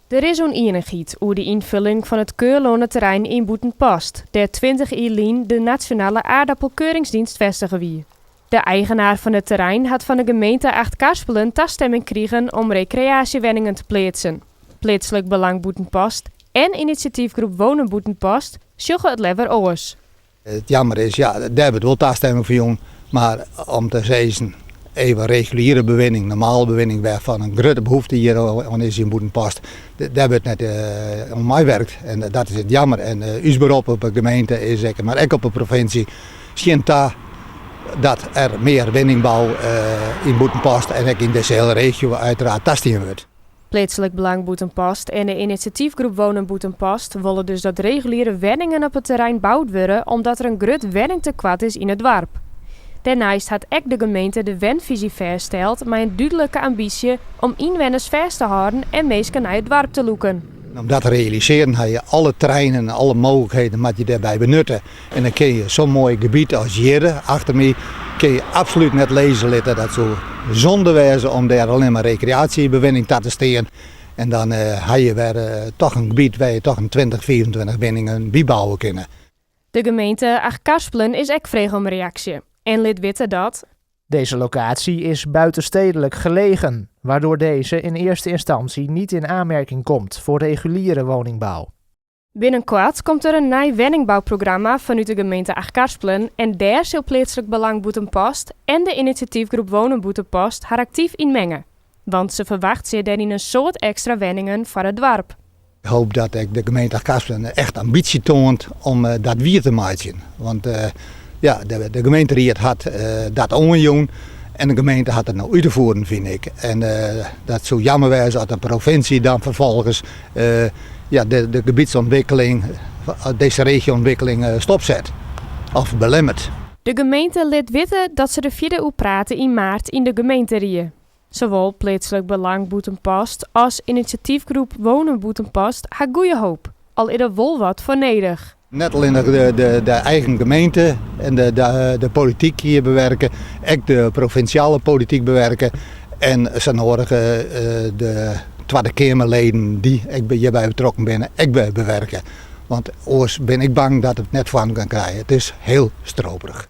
Der is ûnienichheid oer de ynfulling fan it Keurloaneterrein yn Bûtenpost, dêr't 20 jier lyn de Nationale Aardappelkeuringsdienst fêstige wie. De eigenaar fan it terrein hat fan de gemeente Achtkarspelen tastemming krigen om rekreaasjewenningen te pleatsen. Pleatslik Belang Bûtenpost en inisjatyfgroep Wonen Bûtenpost sjogge it leaver oars. It jammer is, ja, dêr wurdt wol tastemming foar jûn, mar om te sizzen even reguliere bewinning, normale bewinning wêrfan in grutte behoefte hjir oan is yn Bûtenpost, dêr wurdt net oan meiwerkt en dat is it jammer. En ús berop op de gemeente is ek, mar ek op de provinsje, sjen ta dat er mear wenningbou yn Bûtenpost en ek yn dizze hiele regio uiteraard tastien wurdt. Pleatslik Belang Bûtenpost en de inisjatyfgroep Wonen Bûtenpost wolle dus dat reguliere wenningen op it terrein boud wurde omdat der in grut wenningtekoart is yn it doarp. Dêrneist hat ek de gemeente de wenfisy fêststeld mei in dúdlike ambysje om ynwenners fêst te hâlden en minsken nei it doarp te lûken. Om dat te realisearjen ha je alle terreinen en alle mooglikheden moat je dêrby benutte. En dan kinne je sa'n moai gebiet as hjir achter my kinne je absolút net lizze litte. Dat soe zonde wêze om dêr allinne mar rekreaasjebewinning ta te stean. En dan ha je wer toch in gebiet wêr je toch in 20, 25 wenningen bybouwe kinne. De gemeente Achtkarspelen is ek frege om reaksje en lit witte dat. Deze locatie is buitenstedelijk gelegen, waardoor deze in eerste instantie niet in aanmerking komt voor reguliere woningbouw. Binnenkoart komt der in nij wenningbouprogramma fanút de gemeente Achtkarspelen en dêr sil Pleatslik Belang Bûtenpost en de inisjatyfgroep Wonen Bûtenpost har aktyf yn minge. Want se ferwachtsje dêryn in soad ekstra wenningen foar it doarp. Ik hoop dat ek de gemeente Achtkarspelen echt ambysje toant om dat wier te meitsjen. Want ja, de gemeenteried hat dat oanjûn en de gemeente hat it no út te fieren, fyn ik. En dat soe jammer wêze as de provinsje dan ferfolgens ja, de gebietsûntwikkeling, dizze regio-ûntwikkeling stopset of belemmert. De gemeente lit witte dat se der fierder oer prate yn maart yn de gemeenterie. Sawol Pleatslik Belang Bûtenpost as inisjatyfgroep Wonen Bûtenpost ha goeie hoop, al is der wol wat foar nedich. Net allinnich de eigen gemeente en de polityk hjir bewerke, ek de provinsjale polityk bewerke en sa noadich de Twadde Keamerleden dy't ek hjirby betrokken binne, ek bewerke. Want oars bin ik bang dat it net foarm kan krije. It is hiel stroperich.